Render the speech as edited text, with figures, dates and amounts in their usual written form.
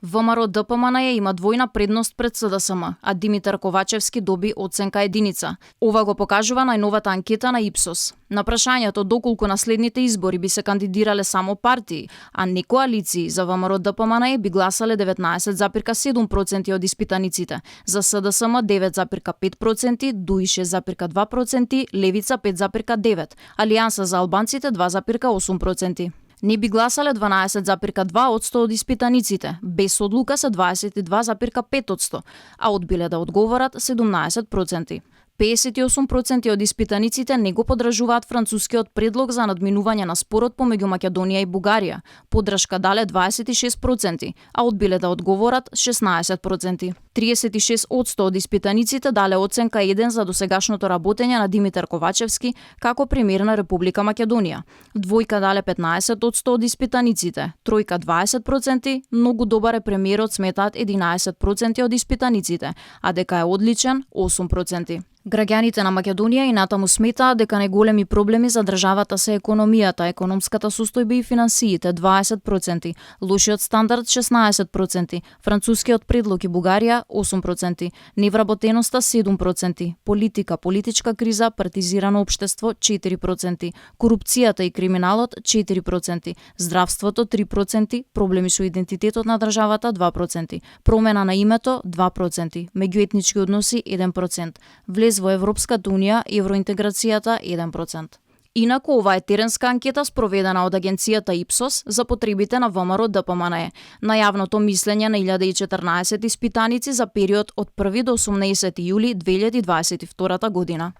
ВМРО ДПМН има двојна предност пред СДСМ, а Димитар Ковачевски доби оценка 1. Ова го покажува најновата анкета на Ипсос. На прашањето доколку на следните избори би се кандидирале само партии, а не коалиции, за ВМРО ДПМН би гласале 19,7% од испитаниците, за СДСМ 9,5%, ДУИ 6,2%, Левица 5,9%, Алијанса за албанците 2,8%. Не би гласале 12,2% од испитаниците, без одлука се 22,5%, а одбиле да одговорат 17%. 58% од испитаниците не го поддржуваат францускиот предлог за надминување на спорот помеѓу Македонија и Бугарија. Поддршка дале 26%, а одбиле да одговорат 16%. 36% од испитаниците дале оценка 1 за досегашното работење на Димитар Ковачевски како премиер на Република Македонија. Двојка дале 15% од испитаниците, тројка 20%, многу добар е премиерот сметаат 11% од испитаниците, а дека е одличен 8%. Граѓаните на Македонија и натаму сметаат дека најголеми проблеми за државата се економијата, економската состојба и финансиите 20%, лошиот стандард 16%, францускиот предлог и Бугарија 8%, невработеноста 7%, политичка криза, партизирано општество 4%, корупцијата и криминалот 4%, здравството 3%, проблеми со идентитетот на државата 2%, промена на името 2%, меѓуетнички односи 1%, влез во Европската унија и евроинтеграцијата 1%. Инаку, ова е теренска анкета спроведена од агенцијата Ипсос за потребите на ВМРО ДПМН. На јавното мислење на 1014 испитаници за период од 1 до 18 јули 2022 година.